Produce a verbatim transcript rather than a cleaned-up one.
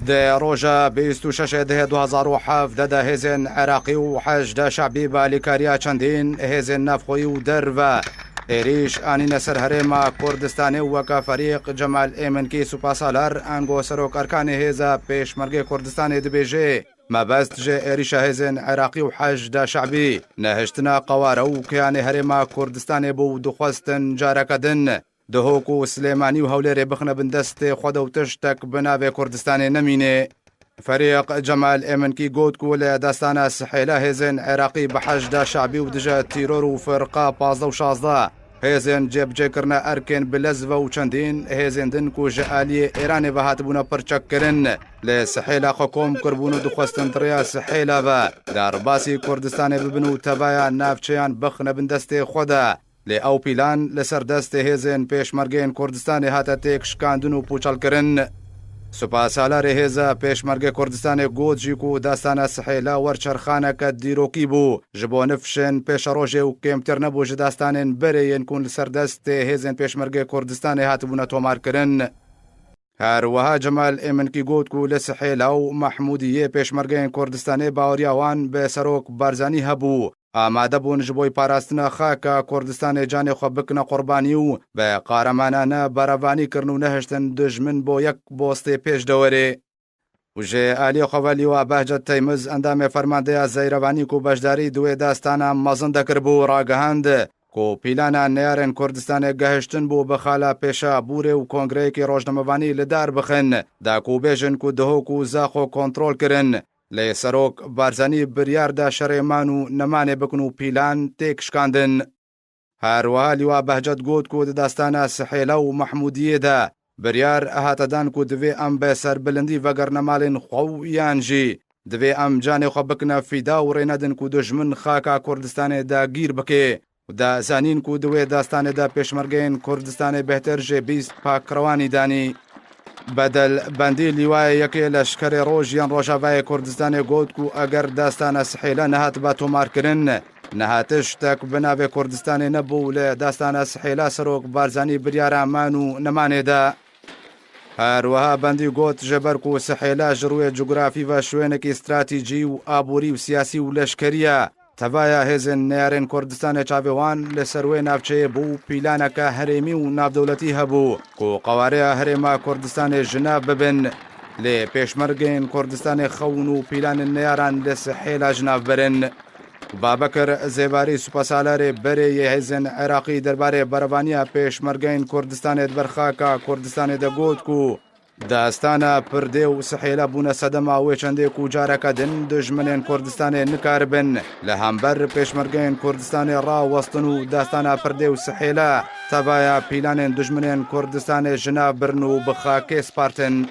Di roja bîst û şeş dihê du hezar û hevdeh de hêzên Iraqî û Heşda Şebî bi alîkariya çendîn hêzên navxweyî û derve êrîş anîne ser Herêma Kurdistanê û weke Ferîq Cemal Êminkî Supasalar, ango Serok Erkanê Hêza Pêşmergê Kurdistanê dibêje, mebest ji êrîşa hêzên Iraqî û Heşda Şebî nehiştina qeware û kiyanê Herêma Kurdistanê bû û dixwestin careke din Duhok û Silêmanî û Hewlêrê bixine bin destê xwe de û tiştek bi navê Kurdistanê nemîne. Ferîq Cemal Êminkî got ku li destana Sihêla hêzên Iraqî bi Heşda Şebî û dije tîror û firqa pazdeh û şazdeh hêzên cêbicêkirina erkên bi lez ve û çendîn hêzên din ku ji aliyê Êranê ve hatibûne pirçekkirin, li Sihêla xwe kom kiribûn û dixwestin di rêya Sihêla ve derbasî Kurdistanê bibin û tevaya navçeyan bixine bin destê xwe de. Lê ew pîlan li ser destê hêzên Pêşmergeyên Kurdistanê hate têk şikandin û pûçelkirin. Supasalarê Hêza Pêşmergê Kurdistanê got jî ku dastana Sihêla werçerxaneke dîrokî bû ji bo nifşên pêşerojê û kêmtir nebû ji dastanên berê yên ku li ser destê hêzên Pêşmergê Kurdistanê hatibûne tomarkirin. Her wiha Cemal Êminkî got ku li Sihêla û Mehmûdiyê Pêşmergeyên Kurdistanê baweriya wan bi Serok Barzanî hebû. Amade bûn ji bo parastina xaka Kurdistanê canê xwe bikine qurbanî û bi qaremanane berevanî kirin û nehiştin dijmin bo yek postê pêş de were. Û ji aliyê xwe ve Lîwa Behcet Teymiz, endamê fermandeya Zeyrevanî ku beşdarî di wê dastana mezin de kiribû, ragihand ku pîlana neyarên Kurdistanê gehiştin bû bi xala Pêşabûrê û kongreyekî rojnamevanî li dar bixin, da ku bêjin ku Duhok û Zaxo kontrol kirin. Lê Serok Barzanî biryar da şerê man û nemanê bikin û pîlan têk şikandin. Her wiha Lîwa Behcet got ku di dastana Sihêla û Mehmûdiyê de biryar hate dan ku divê em bi serbilindî vegerine malên xwe û yan jî divê em canê xwe bikine fîda û rê nedin ku dijmin xaka Kurdistanê dagîr bike. Da zanîn ku di wê dastanê de pêşmergeyên Kurdistanê bêhtir ji bîst pakrewanî danî. Bedel bendî Lîwayê Yekê Leşkerê Roj yên Rojavayê Kurdistanê got ku eger dastana Sihêla nehatiba tomarkirin, niha tiştek bi navê Kurdistanê nebû li dastana Sihêla Serok Barzanî biryara man û nemanê de. Her wiha bendî got, ji ber ku Sihêla ji rûyê cografî ve şwênekî stratejî û aborî û siyasî û leşkerî ye, tevaya hêzên neyarên Kurdistanê çavê wan li ser wê navçeyê bû û pîlaneke herêmî û navdewletî hebû ku qewareya herêma Kurdistanê ji nav bibin. Lê pêşmergeyên Kurdistanê xewn û pîlanên neyaran li Sihêla ji nav birin. Babekir Zêbarî, supasalarê berê yê hêzên Iraqî derbarê berevaniya pêşmergeyên Kurdistanê di ber xaka Kurdistanê de got ku dastana Pirdê û Sihêla bûne sedema wê çendê ku careke din dijminên Kurdistanê nikaribin li hember pêşmergeyên Kurdistanê rawestin û dastana Pirdê û Sihêla tevaya pîlanên dijminên Kurdistanê ji nav birin û bi xakê spartin.